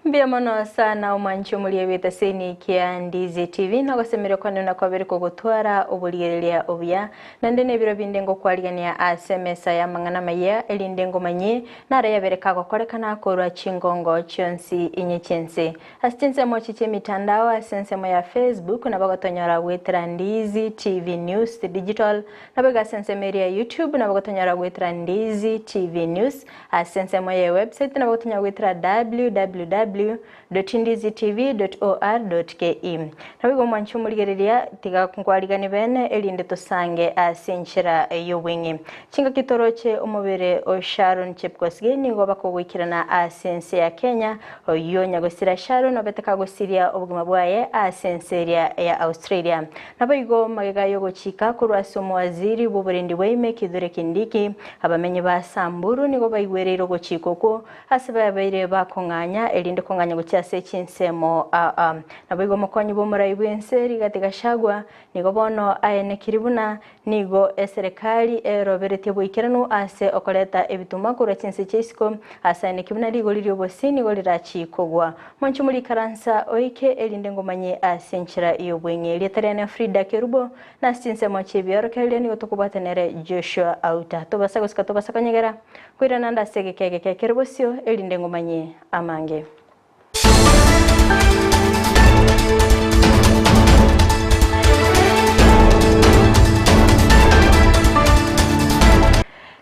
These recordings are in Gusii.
Mbuya mono sana omwanchi omoria bw'etaseni kia Ndizi TV nogosemeria kwane buna kwabere kogotwara oborigereria obuya naende nebiro binde ngokwarigania ase emesa y'amang'ana amayia erinde ngomanyie naro yabere kagokorekana korwa chingongo chionsi inye chi'ense. Ase chinsemo echi chi'emitandao ase ensemo ya Facebook nabo gotonyora goetera Ndizi TV News Digital naboigo ase ensemo eria ya YouTube nabo gotonyora goetera Ndizi TV News Ase ensemo ye website nabo gotonyora goetera www.ndizitv.or.ke. Naboigo omwanchi omorigereria tiga nkwariganie bene erinde tosange ase enchera y'obweng'e. Chingaki toroche omobere o Sharon Chepkosgei nigo bakogoikerana ase ense ya Kenya, oyio nyagosira Sharon obete kagosiria obogima bwaye ase ense eria ya Australia. Naboigo magega y'ogochika korwa ase omowaziri bw'oborendi bwaime Kithure Kindiki, Abamenyi ba Samburu nigo baigwereire ogochika okwo ase babeire bakong'anya, erinde kong'anya gochia ase chinsemo aa. Naboigo omokonyi bw'omorai bw'ense Rigathi Gachagua nigo bono aenekirie buna nigo eserekari eroberetie boikeranu ase okoreta ebituma korwa chinse chia isiko ase aenekie buna rigori ri'obosie nigo rirachie kogwa. Monche morikaransa oike erinde ngomanye ase enchera y'obweng'e. Erieta riane Frida Kerubo Na ase chinsemo chi'ebiorokererio nigo tokobwata nere Joshua Auta. Tobasa gosika tobasa konyegera, koirana ande ase egeka egeke kere bosio, erinde ngomanyie amange.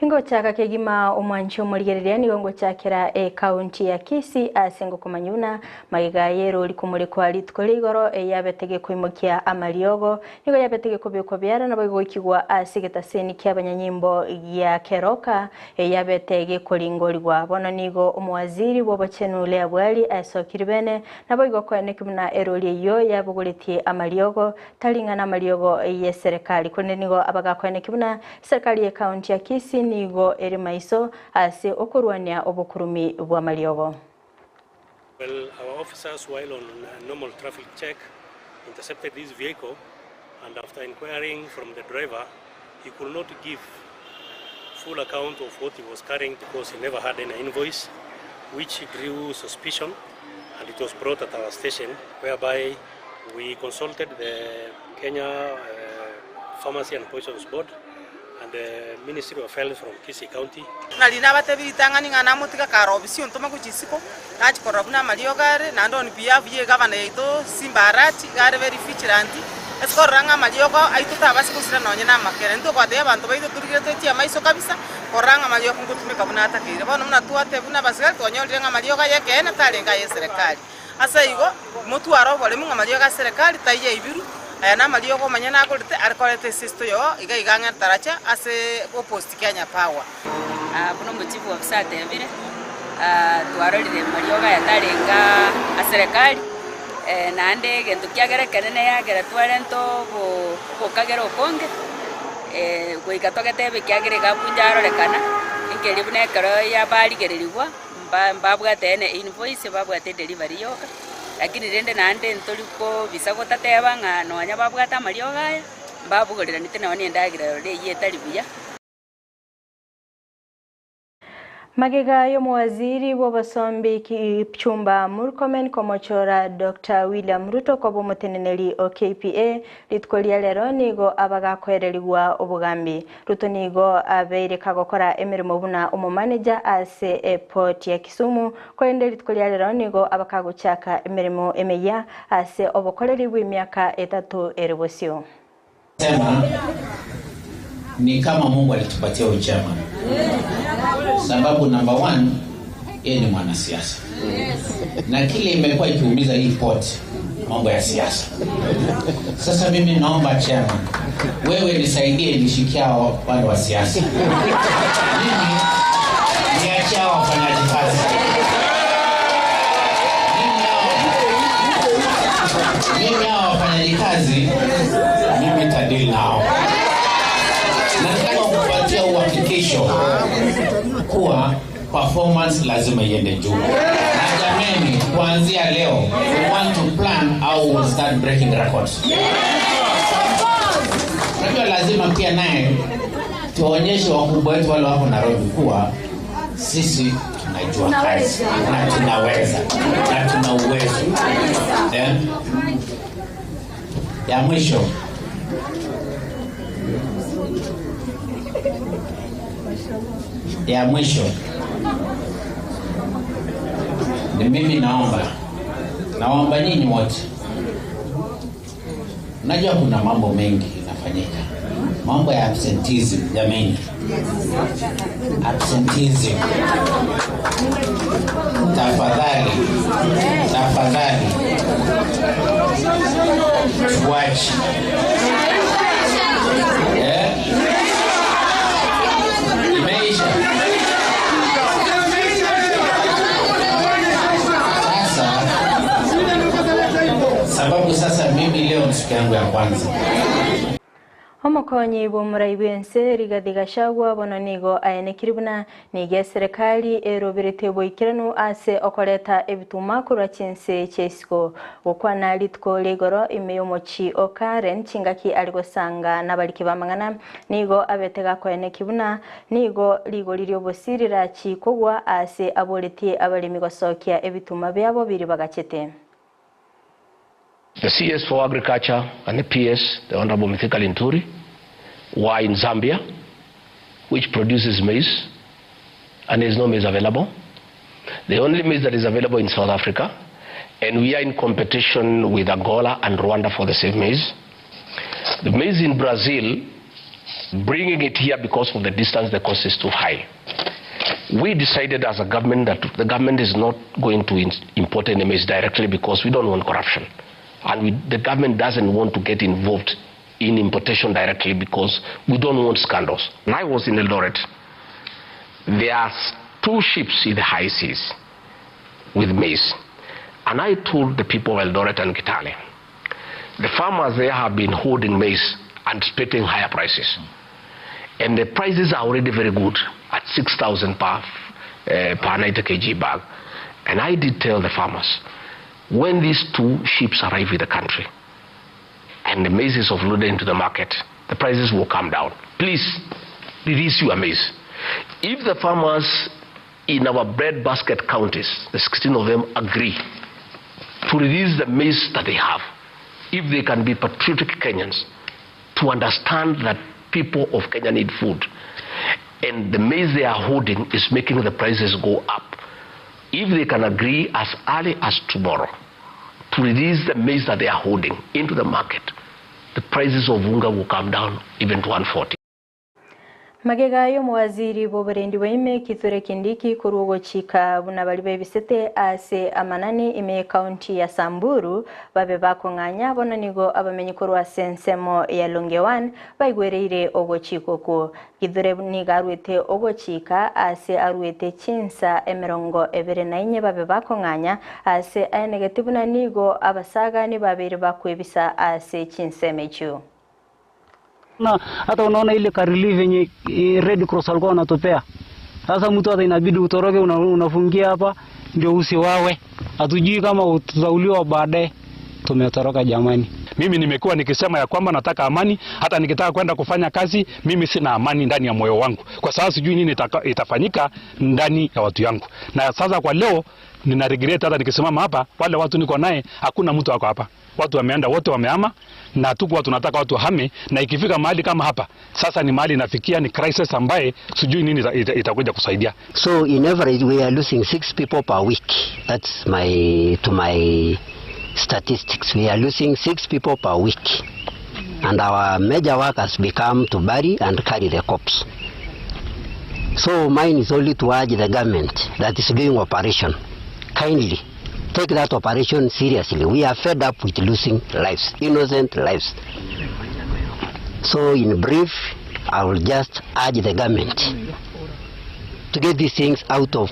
Ingochaka kegima omwanchi omorigereria nigo ngochakera ecounty ya Kisii ase ngokomanya buna magega y'erori komorekwa rituko ria igoro eyabete gekoimokia amariogo nigo yabete gekobekwa biara naboigo goikigwa ase egetaseni ki'abanyanyimbo gia Keroka eyabete gekoringorigwa. Bono nigo omowaziri bw'obochenu Leah Bwali aesokiri bene naboigo koeneki buna erori eyio yabogoretie amariogo tari ng'a namariogo y'eserekari korende nigo abagakoeneki buna Serikali y'Ekaunti ya Kisii nigo ere maiso ase okorwania obokurumi bw'amariogo. Well, our officers while on a normal traffic check intercepted this vehicle and after inquiring from the driver he could not give full account of what he was carrying because he never had any invoice which drew suspicion and it was brought at our station whereby we consulted the Kenya Pharmacy and Poisons Board and the Ministry of Health from Kisii County. Nari nabatebirie ritang'ani ng'a namotiga kare obisi ontoma gochia isiko, nachia korora buna amariogo are, naende on behalf ye egavana yaito Simba Arati, iga are very vigilant, ase korora ng'a amariogo aito tabasa gosira nonye na amakere. Intwe twatebia abanto baito torigere twetie amaiso kabisa, korora ng'a amariogo ngotumeka buna atakeire. Bono buna twatebia buna abasigari twanyorire ng'a amariogo aya ekeene tarenge aye eserekari. Ase igo, motware oboremu ng'a amariogo a serekari taiyo aibiru, aya namariogo omonyene agorete are koreta esisto yoo iga iga ang'e taracha ase opposite Kenya Power. Buna omochifu ofisa atebire, twarorire mariogo aya tarenge a serekari, naende egento kiagera ekenene yagera twarenta obo obokagera okonge, goika togetebe ekiagera iga abunja arorekana, enkeria buna ekero yabarigererigwa. Mbabwate ene invoice, babwate edelivery yoka, lakini rende naende ntori kobisa gotateba ng'a nonya babwate amariogo aya, mbabogoreranete nonye na endagera ere eyio etari buya. Magega y'omowaziri bw'obosombi Kipchumba Murkomen komochora Doctor William Ruto koba omoteneneri o KPA, rituko ria rero nigo abagakoererigwa obogambi. Ruto nigo abeire kagokora emeremo buna omomaneja ase eport ya Kisumu, korende rituko ria rero nigo aba kagochaka emeremo emeyia ase obokoreri bw'emiaka etato ere bosio. Sema ni kama Mungu alitupatia huyu chairman sababu number one, yeye ni mwanasiasa na kile imekuwa ikiumiza hii port mambo ya siasa. Sasa mimi naomba chairman, wewe nisaidie nishikia hao wale wa siasa, mimi niachie hao wafanyaji kazi. Mimi hao wafanyaji kazi mimi tadili nao. Nataka kupatia uhakikisho kuwa performance lazima iende juu. Na jameni, kuanzia leo we want to plan how we start breaking records. Unajua lazima pia naye tuonyeshe wakubwa wetu wale wako Nairobi kuwa sisi tunajua kazi na tunaweza na tuna uwezo eh? Ya mwisho ya mwisho ni mimi naomba, naomba nyinyi wote, najua kuna mambo mengi inafanyika, mambo ya absenteeism. Jameni, absenteeism, tafadhali, tafadhali tuache eh? Imeisha sasa, sababu sasa mimi leo ni siku yangu ya kwanza. Omokonyi bw'omorai bw'ense Rigathi Gachagua bono nigo aenekire buna nigo eserikali eroberete boikeranu ase okoreta ebituma korwa chinse chia isiko gokwana rituko ria igoro ime y'omochi o Karen chingaki ari gosanga n'abariki b'amang'ana nigo abete gakoeneki buna nigo rigori ria obosi rirachi kogwa ase aboretie abaremi gosokia ebituma biabo biri bagachete. The CS for Agriculture and the PS, the Honorable Mithika Linturi, were in Zambia, which produces maize, and there is no maize available. The only maize that is available in South Africa, and we are in competition with Angola and Rwanda for the same maize. The maize in Brazil, bringing it here because of the distance, the cost is too high. We decided as a government that the government is not going to import any maize directly because we don't want corruption. And the government doesn't want to get involved in importation directly because we don't want scandals. When I was in Eldoret, there are two ships in the high seas with maize. And I told the people of Eldoret and Kitale, the farmers there have been holding maize and anticipating higher prices. And the prices are already very good at 6,000 per 90 kg bag. And I did tell the farmers, when these two ships arrive in the country and the maize is offloaded into the market, the prices will come down. Please, release your maize. If the farmers in our breadbasket counties, the 16 of them, agree to release the maize that they have, if they can be patriotic Kenyans, to understand that people of Kenya need food, and the maize they are holding is making the prices go up, if they can agree as early as tomorrow to release the maize that they are holding into the market, the prices of unga will come down even to 140. Magega y'omuwaziri bw'oburendi bwaime Kithure Kindiki korwa ogochika buna bari bebisete ase amanani ime county ya Samburu babe bakong'anya bono nigo abamenyi korwa ase ensemo ya Longewan baigwereire ogochika okwo. Kithure nigo arwete ogochika ase arwete chinsa emirongo ebere na inye babe bakong'anya ase aenegete buna nigo abasagani babere bakwebisa ase chinsemo echio. Na hata unaona ile ka relief yenye Red Cross walikuwa wanatupea. Sasa mtu hata inabidi utoroke, unafungia hapa ndio usiwawe. Hatujui kama tutauliwa baadaye. Tumetoroka jamani. Mimi nimekuwa nikisema ya kwamba nataka amani, hata nikitaka kwenda kufanya kazi mimi sina amani ndani ya moyo wangu, kwa sababu sijui nini itafanyika ndani ya watu yangu. Na sasa kwa leo nina regret, hata nikisimama hapa wale watu niko naye hakuna mtu ako hapa. Watu wameenda wote, wamehama, na tuko tunataka watu wahame, na ikifika mahali kama hapa sasa ni mahali inafikia ni crisis ambaye sijui nini itakuja kusaidia. So in average we are losing 6 people per week. That's to my statistics. We are losing 6 people per week. And our major work has become to bury and carry the corpse. So mine is only to urge the government that is doing operation. Kindly take that operation seriously. We are fed up with losing lives, innocent lives. So in brief, I will just urge the government to get these things out of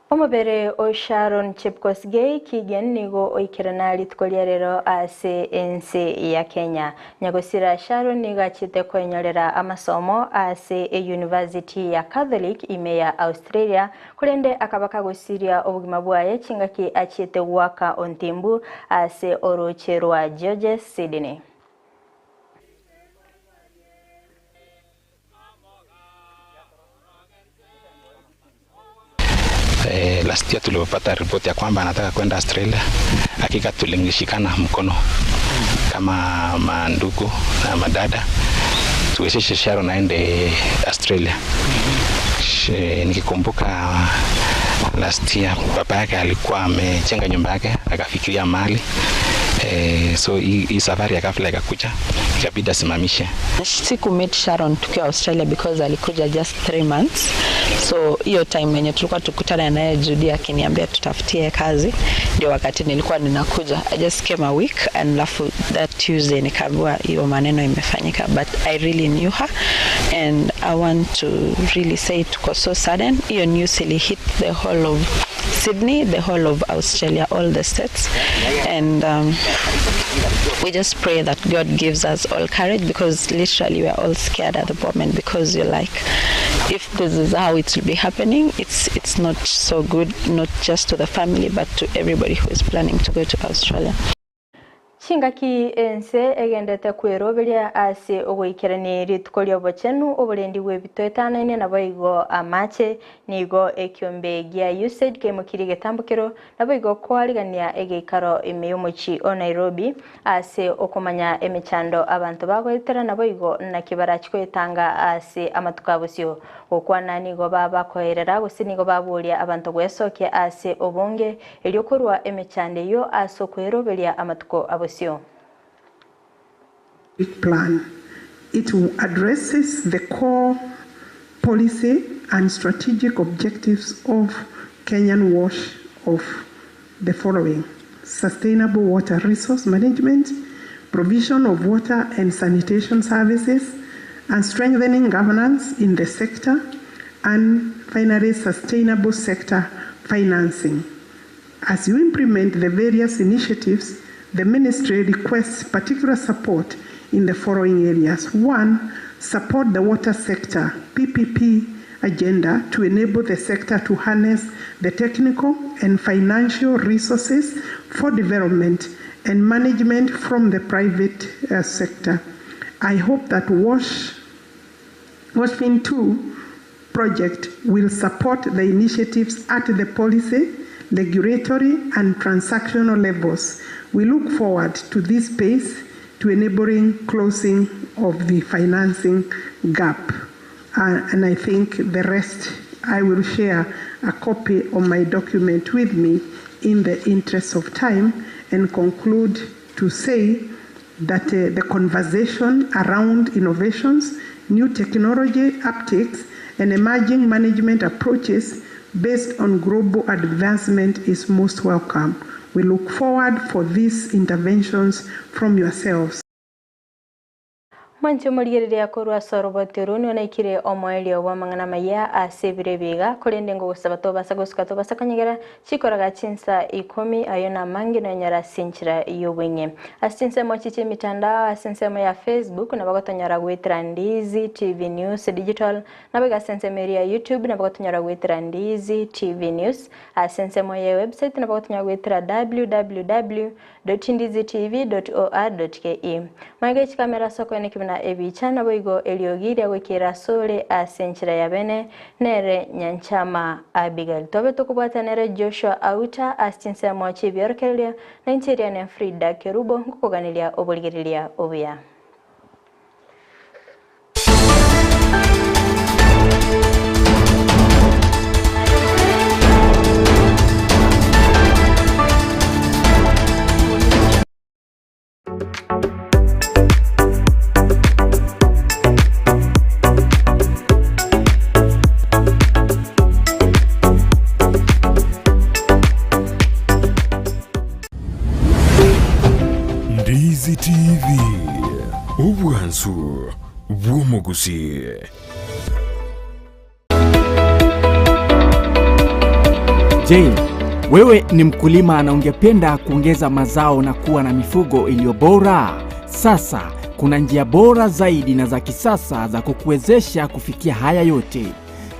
Omobere o Sharon Chepkosgei Kigen nigo oikerana rituko ria rero ase ense ya Kenya. Nyagosira Sharon nigo achite kwenyorera amasomo ase e University ya Catholic ime ya Australia kurende akaba kagosiria obogima bwaye chingaki achite gwaka ontimbu ase oroche rwa George Sydney. Eh, last year tulipopata ripoti ya kwamba anataka kwenda Australia, hakika tulishikana mkono kama mandugu na madada tuwezeshe Sharon aende Australia. Nikikumbuka last year baba yake alikuwa amejenga nyumba yake akafikiria mali eh, so hii safari ya ghafla ikakuja ikabidi asimamishe. Siku meet Sharon tukiwa Australia because alikuja just 3 months, so hiyo time yenye tulikuwa tukutana naye Judy akiniambia tutafutie kazi, ndio wakati nilikuwa ninakuja. I just came a week and alafu that Tuesday nikaambiwa hiyo maneno imefanyika, but I really knew her and I want to really say tuko so sudden. Hiyo news ili hit the whole of Sydney, the whole of Australia, all the states, and we just pray that God gives us all courage because literally we are all scared at the moment because you're like, if this is how it will be happening, it's not so good, not just to the family but to everybody who is planning to go to Australia. Chingaki ense egendete kweroberia ase ogoikerania rituko ri'obochenu oborendi bw'ebito etanaine naboigo amache nigo ekiombe gia USAID keimokirie egetambokero naboigo koarigania egeikaro ime y'omochi o Nairobi ase okomanya emechando abanto bagoetera naboigo naki barachi koetanga ase amatuko abosio gokwana nigo babakoerera gose nigo baboria abanto gwesokia ase obonge eriokorwa emechando eyo ase okweroberia amatuko abosio. Plan. It addresses the core policy and strategic objectives of Kenyan WASH of the following: sustainable water resource management, provision of water and sanitation services, and strengthening governance in the sector, and finally, sustainable sector financing. As you implement the various initiatives, the ministry requests particular support in the following areas. 1, support the water sector PPP agenda to enable the sector to harness the technical and financial resources for development and management from the private sector. I hope that WASHFIN 2 project will support the initiatives at the policy, regulatory, and transactional levels. We look forward to this space to enabling closing of the financing gap. And I think the rest, I will share a copy of my document with me in the interest of time and conclude to say that the conversation around innovations, new technology uptakes, and emerging management approaches based on global advancement is most welcome. We look forward for these interventions from yourselves. Mwancho morigereria korwa soroboti oro naikire omoerio bwa mang'ana maya ase ebire biga korende ngogosaba tobasa gosuka tobasa konyegera chikoraga chinsa 10 ayo na mangi nonyora sinchira y'obweng'e ase chinsemo chiche emitandao ase ensemo ya Facebook nabagotonyora gwetera Ndizi TV News Digital naboiga ase ensemo eria ya YouTube nabagotonyora gwetera Ndizi TV News ase ensemo ya website nabagotonyora gwetera www.ndizitv.or.ke Maige chikamera soko nekibina ebicha naboigo eriogi gwekera sore ase enchera ya bene nere Nyanchama Abigail tobe tokobwatanere Joshua Auta ase chinsemo chibiorokereria na incheria ne Frida Kerubo nkokoganiria oborigereria obuya. Ndizi TV, obwansu bw'omogusi. Je, wewe ni mkulima na ungependa kuongeza mazao na kuwa na mifugo iliyo bora? Sasa kuna njia bora zaidi na za kisasa za kukuwezesha kufikia haya yote.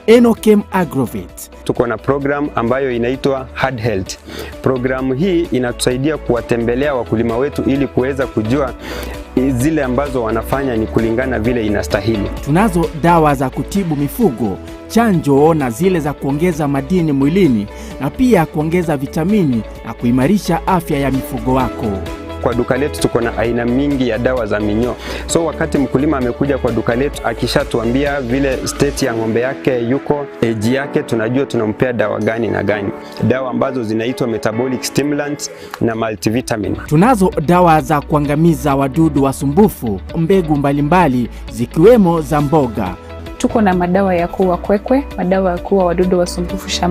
Enochem Agrovet. Tuko na program ambayo inaitwa Hard Health. Programu hii inatusaidia kuwatembelea wakulima wetu ili kuweza kujua zile ambazo wanafanya ni kulingana vile inastahili. Tunazo dawa za kutibu mifugo, chanjo na zile za kuongeza madini mwilini na pia kuongeza vitamini na kuimarisha afya ya mifugo wako. Kwa duka letu tuko na aina mingi ya dawa za minyoo. So wakati mkulima amekuja kwa duka letu akishatuambia vile state ya ng'ombe yake yuko, age yake, tunajua tunampea dawa gani na gani, dawa ambazo zinaitwa metabolic stimulants na multivitamin. Tunazo dawa za kuangamiza wadudu wasumbufu, mbegu mbalimbali zikiwemo za mboga. Tuko na madawa ya kuua kwekwe, madawa ya kuua wadudu wasumbufu shambani.